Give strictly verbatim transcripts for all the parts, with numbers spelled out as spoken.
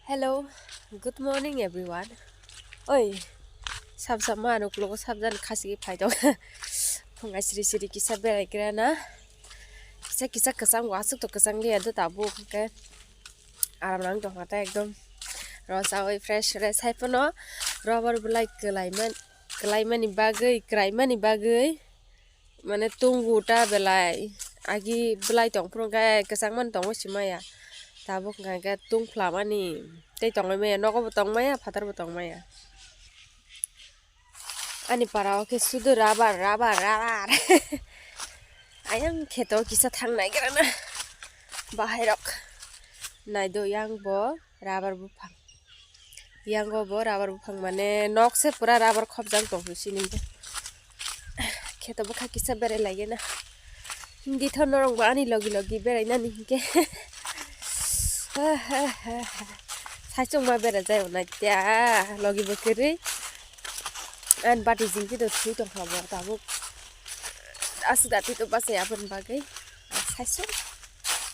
Hello, good morning everyone. Oi, sab sab ma ano klugo sab jani khasi phai dong. Phunga siri siri kisa berai gra na. Kisa kisa kwchang wasuk to kwchang liya do tabuk ke. Aram nang tong hata ekdom. Rosa oi fresh fresh hai pono. Rubber belai kelai man, kelai mani bagwi, krai mani bagwi. Mane tung guta belai agi belai tong phuru khe kwchang mani tongo simaya. Tabuk hwnkha khe tung phla mani tei tongwi maya, nogo bo tong maya, phatar bo tong maya. Ani para o khe sudu rubber, rubber, rubber. Ayang kheto kisa thang nai gra na bahai rok. Nai do yang bo. Rubber buphang. Yango bo rubber buphang mane nok se pura rubber khopjak tong sini bo. Kheto bwkha kisa berai lagi na. Hindi tho norok bo ani logi logi berai nani hinkhe. Saichung ma berai jai onai tia logi bo kwrwi. An bati jingki do thui tong kha bo tabuk. Aswk da twi to bachai aboni bagwi. Saichung.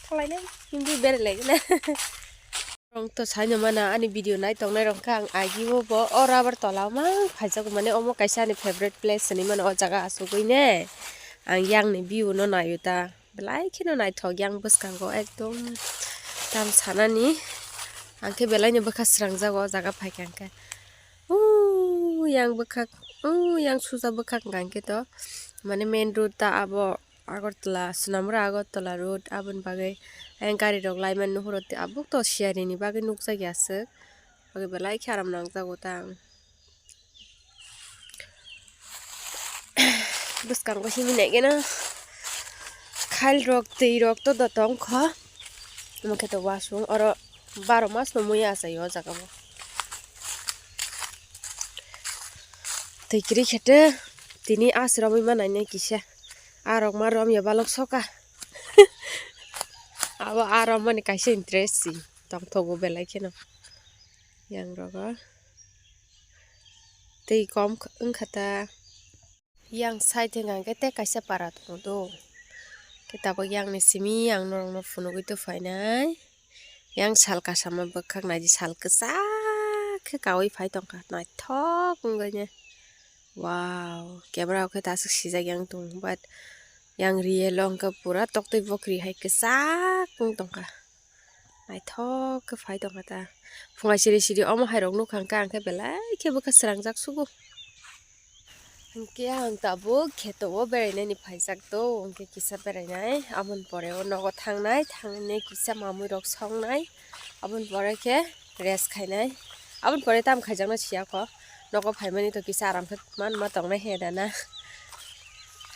Thalainai hindi berai lagi na. Rong to saino mana ani video nai tongnai rong kha ang agi o bo o rubber tola o mang phaijak mane omo kaisa ani favorite place hinwi mano o jaga asugwi ne ang yang ni view no naio ta belai kheno naithok yang bwskango ekdom tam sanani ang khe belai no bwkha srang jago o jaga phaikha ang khe o yang bwkhak o yang suja bwkhak hwnkha ang khe to mane main road ta abo. Agartala, Sonamura Agartala road, aboni bagwi ayang gari rok laimani nuhur o tei abuk to siyari ni bagwi nukjagya aswk. Bagwi belai khe aram nangjago ta ang. Bwskango himwi naikhe no khail rok, twi rok to do tongkho. Omo khe to wasung oro baro mas no muya achai o jaga o. Twi kwrwi khe tei tini aswk romwi ma nainai kisa. Arok ma romya balok soka. Abo a romani kaisa interest si tongthogo belai kheno. Yang rogo tei kom wngkha ta. Yang side hwnkha hwnkhe tei kaisa para tongo do. Khe tabuk yang ni simi ang norok no phunugwi tongphainai. Yang sal kasama bwkhak naidi sal kwchak khe kaui phai tongkha naithok wngwi ne. Wow, camera o khe ta aswk sijak yang tongo, but yang real o hwnkhe pura toktwi bokri hai kwchak wng tongkha. Naithok khe phai tongkha ta. Phunga siri siri omo hai rok nukha hwnkhe ang khe belai khe bwkha srangjak sugo. Hwnkhe ang tabuk kheto o berainani phaijak do, hwnkhe kisa berainai, aboni pore o nogo thangnai, thangwi kisa mamui rok songnai, aboni pore khe rest khainai, aboni pore tamo khaijaknai siyakho, nogo phaimani to kisa aram khe manma tongnai he da na.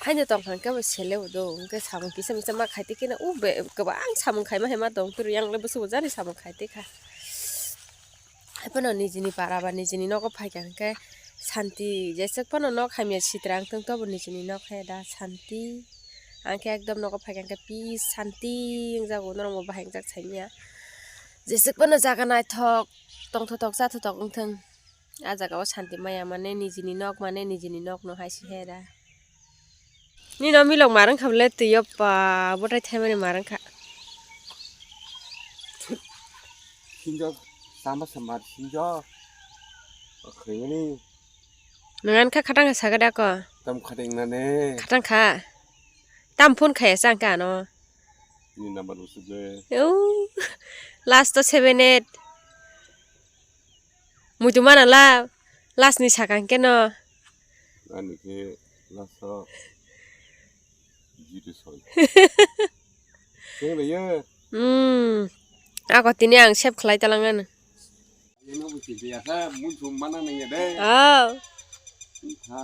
Haino tongkha hwnkhe bo sele bo do, hwnkhe samung kisa misa ma khaitwi kheno, o be kwbang samung khaima hai ma tong phuru, yang le bwswk bo jani samung khaitwi kha. Haiphano nijini para ba nijini nogo phaikha hwnkhe santi, jeswk phano nok hamya sitra wngtong tobo nijini nok he da santi. Ang khe ekdom nogo phaikha hwnkhe peace santi wngjago, norokbo bahai wngjak saimanya. Jeswk phano jaga naithok tongthotok chathotok wngthong. A jaga o santi maya mane nijini nok mane nijini nok no hai se he da. Nini o milok mar wngkha bwle twi o pa bwtai thaimani mar wngkha. Sinjok sama samar sinjok. Khwrwngni. Nwng ani kha khatang kha saga da ko. Tam khatang nane. Khatang kha. Tam phone khaya chang ka ano. Ni number usuk le. Last to seven eight. Muitu mana la last ni sakang keno. Ani khe last o zero soi. Keng le ye. Hmm. Ako tini ang save khlai talang ano. Ano bo chinte ya sa mun thum mana nang ya de. Oh. Ha.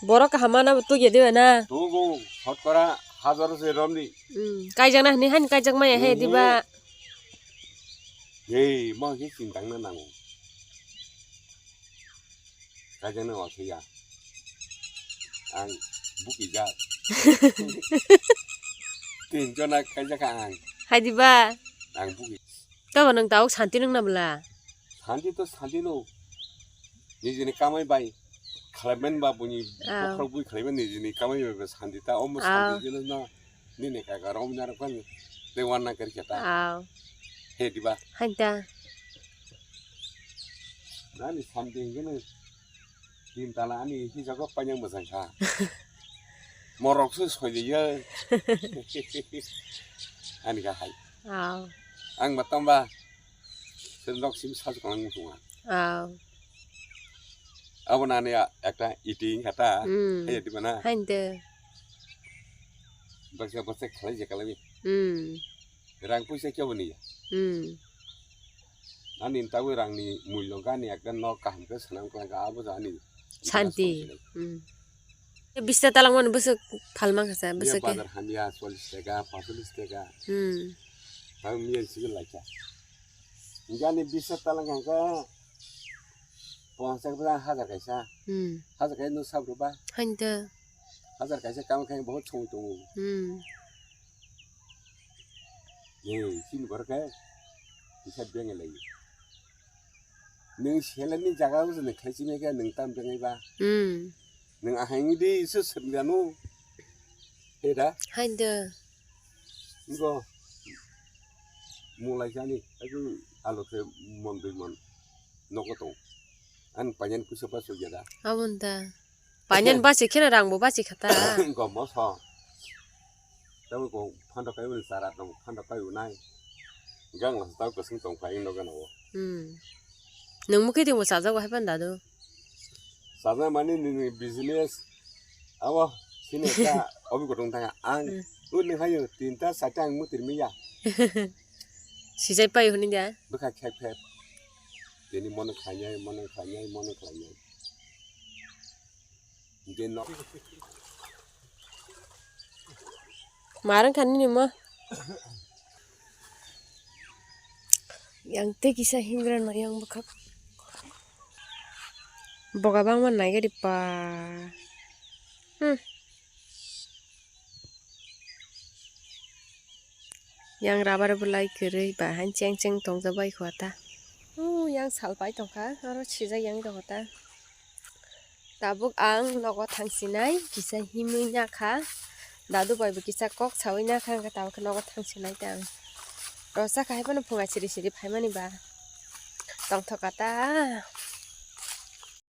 Borok kaham mana bo tugya diba na. Tugo, hotkora hazaro se romni. Hmm. Kaijak na hani hani kaijak maya he diba. Hei, mo khe sintang na nango. Kaijak na wathai ya. Ang buki jak. Tin jona kaijak ang. Hai diba. Ang buki. Tabo nwng tabuk santi nwng na bwla? Santi to santi no. Nijini kamai bai khlaiman ba buni bokhorok bui khlaiman nijini kamai bai santi ta omo santi jeno no. Nini kaka rom na rokani. Tei wan na kari kata. Aw. He diba? Haida. Nani samti hingke no tin tala ani hijago panyang bwsang kha. Morok se soi de ya. Ani ga hai. Aw. Ang ba tamba. Sen nok sim sa ko ang tunga. Aw. Abo nani a-, ekta eating kata. Hmm. Hai diba na? Haida. Baksa baksa khalai je kalai. Hmm. Rang puisa kebo ni ya. Hmm. Ani tawi rang ni mulyo gani ekta nok kaham ke sanam klang ka abo jani. Santi. Hmm. Bista talang mano bwswk phalmang kha sa, bwswk ke. Bazar hamya chollish taka, paisalish taka. Hmm. Tang miyan sigil laikha. Gani bista talang kha ka pangsa bwla hajar kaisa. Hmm. Hajar kaisa no sabru ba. Haida. Hajar kaisa kam khai bahut chong tongo. Hmm. Ye, chini borok khe kisa bengai lai. Nwng selani jaga o nwng khlai chini khe nwng tam bengai ba. Hmm. Nwng ahai di se swngjanu. He da? Haida. Ngo mulai jani, aku alo khe mon dui mon nogo tong. An panyan kusa pasu jada. Abon da. Panyan basi kheno rang bo basi khata. Gom moso. Tamo ko phanda kai uni sara tamo phanda kai unai. Gang la tau ko sing tong kai no gana wo. Hmm. Nung mukhe timo sajago hai pan dadu. Saja mani ni, ni business. Abo sini ka obi ko tong tanga ang. Hmm. Uni hayo tinta sata ang mutir miya. Sijai pai huni da. Bwkha khep khep. Tini mono khlainai, mono khlainai, mono khlainai. Hingke nok. Marang kha nini mo. Yang tei kisa hingra no yang bwkhak. Boga bangma naiga di pa. Hmm. Yang rubber bo lai kwrwi ba han cheng cheng tongjabai kho ta. O yang sal pai tongkha, oro sijak yang tongkha ta. Tabuk ang nogo thangsinai kisa himwi nakha. Dadu bai bo kisa kok sawi nakha, hwnkhe tabuk khe nogo thangsinai ta ang. Rosa kahai phano phunga siri siri phaimani ba tongthokha ta.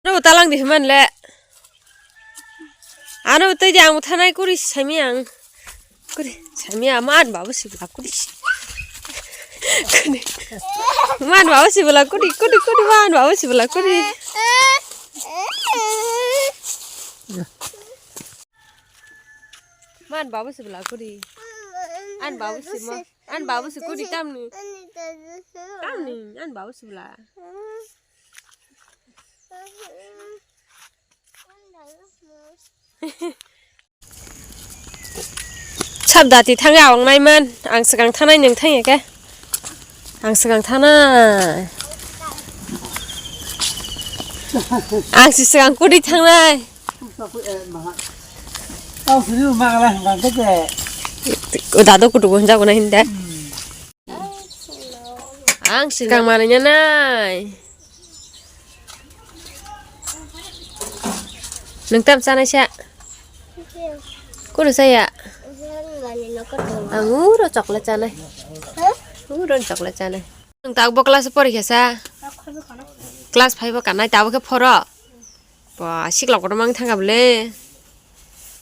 Ano bo talang di himani le. Ano bo tei di ang bo thanai kuri sami ang. Kuri sami ang man babu si bula kuri. Kuri. Man babu si bula kuri, kuri, kuri, man babu si bula kuri. Man babu si bula kuri. An babu si mo. An babu si kuri tamni. Tamni, an babu si bula. Sab dati thangwi awang naiman, ang swkang thanai nwng thangya khe. Ang swkang thanai. Ang si swkang kuri thangnai. Dado kutubu hwnjago na hindi. Ang swkang manwi nai. Nwng tam chanai sa? Kunu saya? Ang uro chocolate chanai. Uro chocolate chanai. Nwng tak bo class porikha sa? Class five o kanai, tabo khe phoro. Ba, siklok kotor mang thangkha bole.